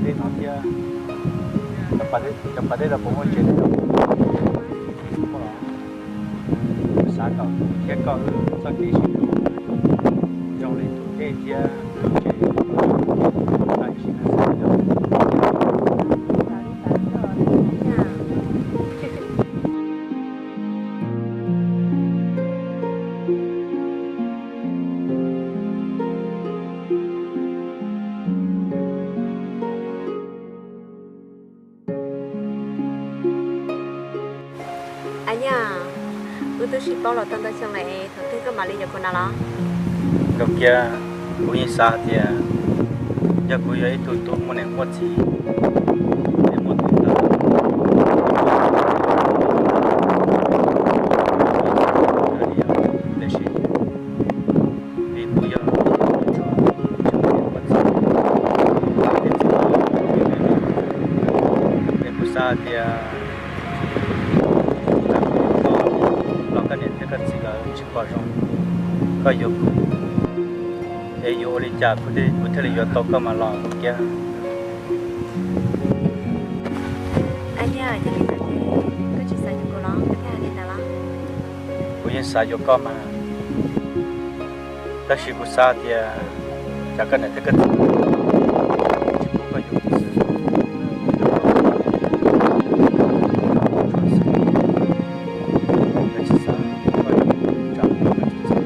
tej no thiab. Cov pas dej no puas muaj tsev thiab? Kuv xav kom kuv thiab koj wb txoj kev sib hlub zoo li tus dej thiab tus tsev, tag sim neej xwb. Ab nyab, wb twb sib paub los tau ntau xyoo lawm, thaum twg koj mam li yuav kuv na los? Nkauj Kiab, kuv yeej xav hais tias yog kuv yog ib tug tub muaj niam muaj txiv, es muaj tus ntawd, tiam sis vim kuv yog tsis muaj niam muaj txiv, es kuv xav hais tias los koj niam thiab koj txiv lawv tsis pom zoo koj yuav kuv, es yuav ua li cas kuv thiaj li yuav tau koj mas los Nkauj Kiab. Ab nyab, yog li ntawd ces koj tsis xav yuav kuv los koj thiaj hais li ntawd los? Kuv yeej xav yuav koj mas, tab sis kuv xav tias cas koj niam thiab koj txiv tsis pub koj yuav kuv xwb. Lawv tsis xav kom koj yuav kuv, tsam koj tsis txawj,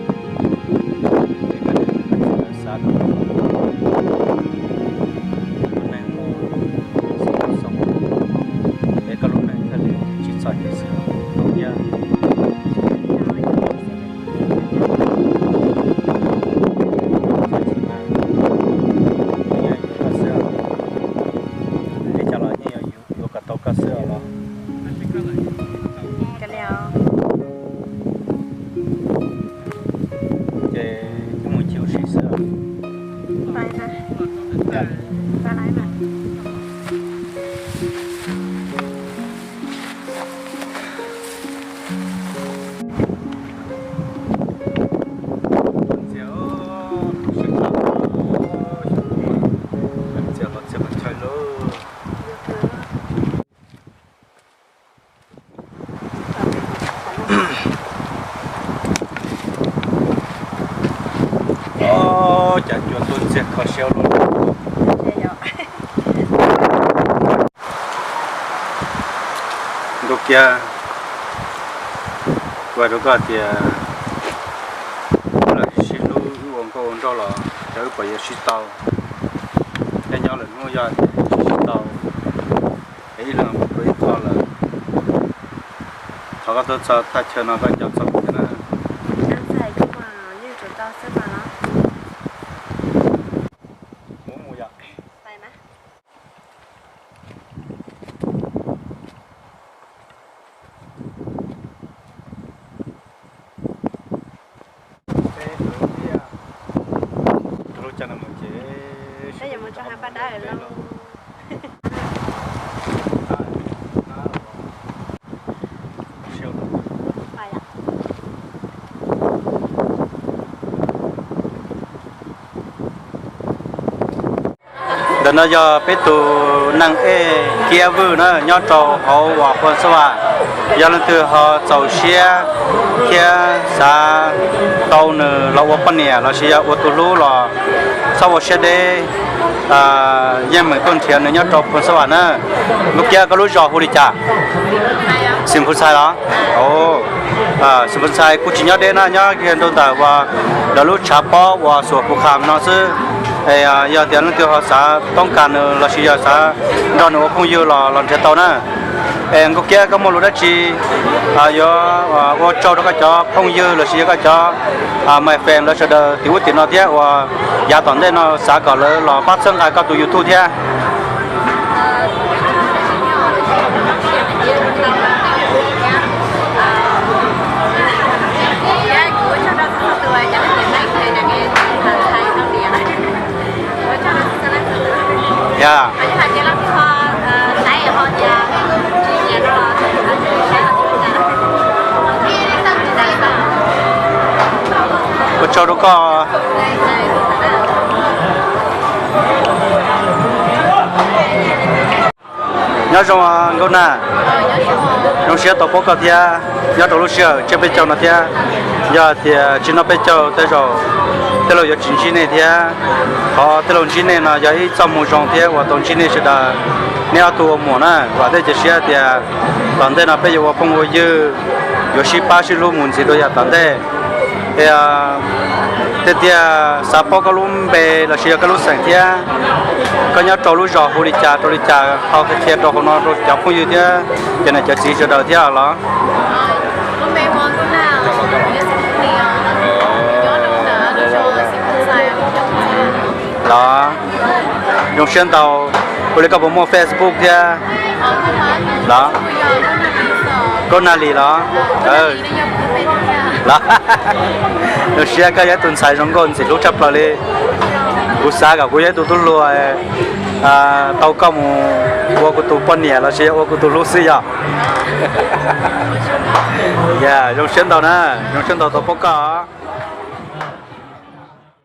es koj niam thiab koj txiv lawv xav kom koj lub neej muaj xov xoo, es koj lub neej thiaj li tsis txom nyem xwb Nkauj Kiab. Txhob chim mas, kuv yeej yuav koj xwb os. Li cas los yeej yuav, yuav kom tau koj xwb os los. Ces wb mus ncig ua si xwb os. Ntxias, ntxias qhov txhia qhov chaw lauj. Ob, cas cua tuaj ntxiag kho siab luaj. Nkauj Kiab, kuv hais rau koj tias wb los sib hlub wb ua nkauj ua nraug los cas wb puas yuav sib tau. Nyob nyob lwm hnub yog tias tsis sib tau, es ib leeg mus rau ib qho lawm, thov koj tuaj txog thaj chaw no koj nco txog kuv thiab na. Mus mus yom. Peb tus lub caij no mus ces peb yuav mus rau hav Paj Dawb lawm. Ntawm no yog peb tus neeg ej Kiab Vwj na, nyob rau hauv uas Phoos Xab Vam. Yog leej twg ho txaus siab thiab xav tau nws los ua poj niam lossis yog ua tus hlub los txhob ua siab deb, yeej meem tuaj nrhiav nws nyob rau Phoos Xab Vam na. Nkauj Kiab, koj lub zos hu li cas? Xeem Phoo Xais los? Xeem Phoo Xais kuj tsis nyob deb na, nyob kiag rau ntawm uas lawv lub tshav pob uas xuam Phu Kham no xwb. Yog tias leej twg ho xav toob kas nws lossis yog xav nrog nws ua phooj ywg los los nrhiav tau na. Es Nkauj Kiab, koj muaj lus dab tsi yuav ua tsaug rau koj cov phooj ywg lossis yog koj cov my friend lawv sawv daws tim ub tim no thiab uas yav tom ntej no xav kom lawv los pab txhawb nqa koj tus YouTube thiab? Ya. Ua tsaug rau koj. Nyob zoo Nkauj Nag, zoo siab tau pom koj thiab. Nyob rau lub sij hawm tsiab peb caug no thiab, yog hais tias tsis noj peb caug tej zaum tej laus yuav tsis ntsib nej thiab. Qhov tej laus ntsib nej no yog ib txoj moo zoo thiab uas tau ntsib nej sawv daws, nej ob tug ua muam na. Vam thiab cia siab tias tom ntej no peb yuav ua phooj ua ywg, yuav sib pab sib hlub mus ntxiv rau yav tom ntej. Es tiag tiag xav paub koj lub npe los sis yog koj lub xeem thiab koj nyob rau lub zos hu li cas rau li cas ho qhia rau hauv no rau cov phooj ywg thiab cov niam cov txiv sawv daws thiab los? Los, zoo siab ntau. Ua li koj puas muaj Facebook thiab los? Nkauj Nag Lis los? Los, zoo siab koj yog ib tug ntxhais zoo nkauj ntxim hlub tshaj plaws li. Kuv xav kom kuv yog ib tug tub hluas tau koj mus ua kuv tus poj niam los sis ua kuv tus hlub xwb yog. Zoo siab ntau na, zoo siab ntau tau pom koj.